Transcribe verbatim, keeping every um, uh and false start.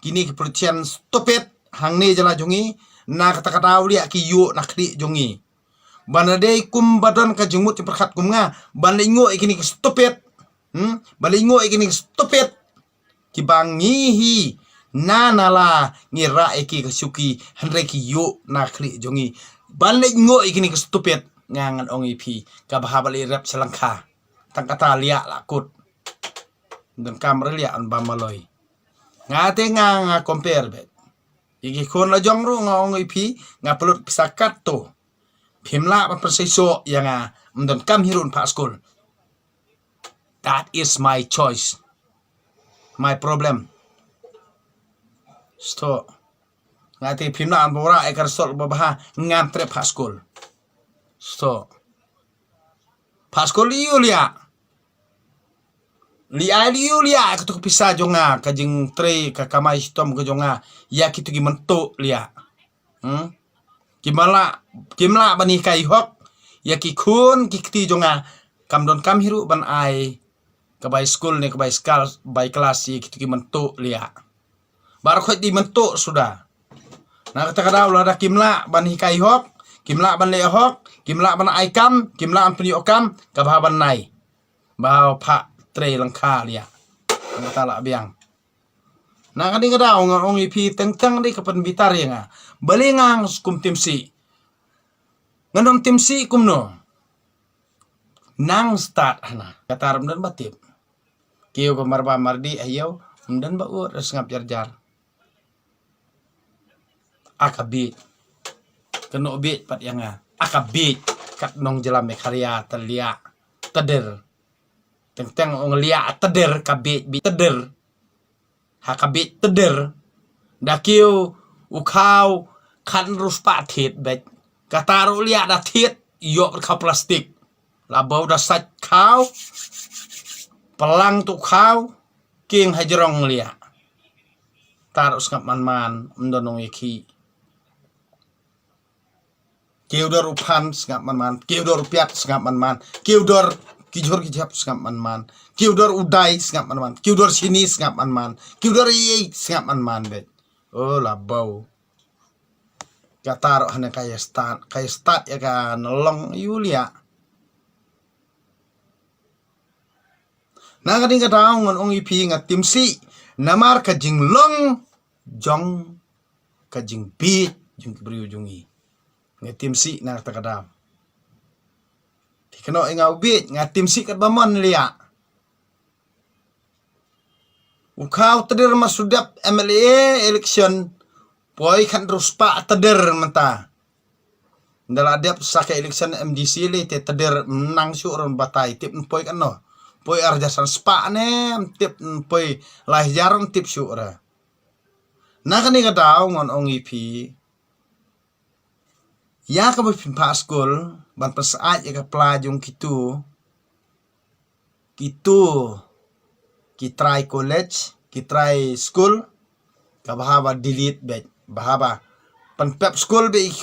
kine ki politician stupid hangne jylla jong ngi, na kata ka daw liah ki ïuh na khlieh jong ngi. Ban da dei kum ba don ka jingmut jingpyrkhat kum nga, ban leit nguh ïa kine ki stupid. Hmm? Ban leit nguh ïa kine ki stupid. Kiba ngi hi na nala ngi rah ïa ki ka shuki, hynrei ki ïuh na khlieh jong ngi. Ban leit nguh ïa kine ki stupid, nga ngan ong ïa phi, kaba hap leit rep sha lyngkha. Tang kata liah la kut. Donkam re liah un bam maloi. Nga te nga, nga compare beit. Ïa ki khun la jong ruh nga ong ïa phi, nga pynlut pisa kat to. Phim lah ban pynseisoh ïa nga, ym donkam hi ruh un phah skul. That is my choice. My problem. Sto. Nga te phim lah ban wanrah ïa ka result ba bha, ngam treh phah skul. Sto. Phah skul ïu liah. Liah ïu liah, katu ka pisa jong nga, ka jingtrei, ka kamai shitom ka jong nga, ïa kitu ki mynta liah. Hmm? Kim lah, kim lah ban hikai hok ïa ki khun ki kti jong nga, kam donkam hi ruh ban ai ka bai skul ne ka bai skal, bai klas ïa kitu ki mynta liah. Baroh khoit dei mynta suda. Na kata ka daw lada kim lah ban hikai hok, kim lah ban leh hok, kim lah ban ai kam, kim lah ban pynïoh kam, kaba hap ban nai. Ba phah trei lyngkha liah. Kata lah biang. Na kane ka daw nga ong ïa phi teng teng dei ka pynbitar ïa nga. Balei nga skum timsi. Ngan ong timsi kumno. Nang stad hana. Kata ram don ba tip. Kiew ba marba mardi ayo, ym don ba ur sngap jar jar. Aka biej. Kano biej pat ïa nga. Aka biej. Kat nong jylla Meghalaya te liah. Teder. Teng teng ong liah teder ka biej biej teder. Ha ka biej teder. Da kiew u khaw khatnru spah thied beit. Kata ruh liah da thied ïoh ka plastik. La bau da sait khaw. Plang tu khaw. King hajrong liah. Tar u sngap man man, ym don nong ïa ki. Kiew dor u phan sngap man man, kiew dor u piat sngap man man, kiew dor ki jhur ki jhep sngap man man, kiew dor u dai sngap man man, kiew dor sini sngap man man, kiew dor ei ei sngap man man beit. O la bau. Kata ruh hane ka ïa stad, ka ïa stad ïa ka nalong ïu liah. Na ka ding ka daw ngan ong ïa phi nga timsi namar ka jinglong jong ka jingbiej jong ki briew jong ngi. Nga timsi na kata ka daw. Te kano nga u biej nga timsi kat ba mon liah. U khaw teder ma sudep M L A election poi khatnru spah teder mynta. Nda la dep sa ka election M D C le te teder nang shu ron batai tip poi kano. Poi arja san spah ne tip poi lai jar tip shu ra. Na kane ka daw ngan ong ïa phi. Ïa kaba phin phah skul ban pynsaid ïa ka pla jong kitu. Kitu ki trai college, ki trai skul, kaba haba delete beit, ba haba pynpep skul beit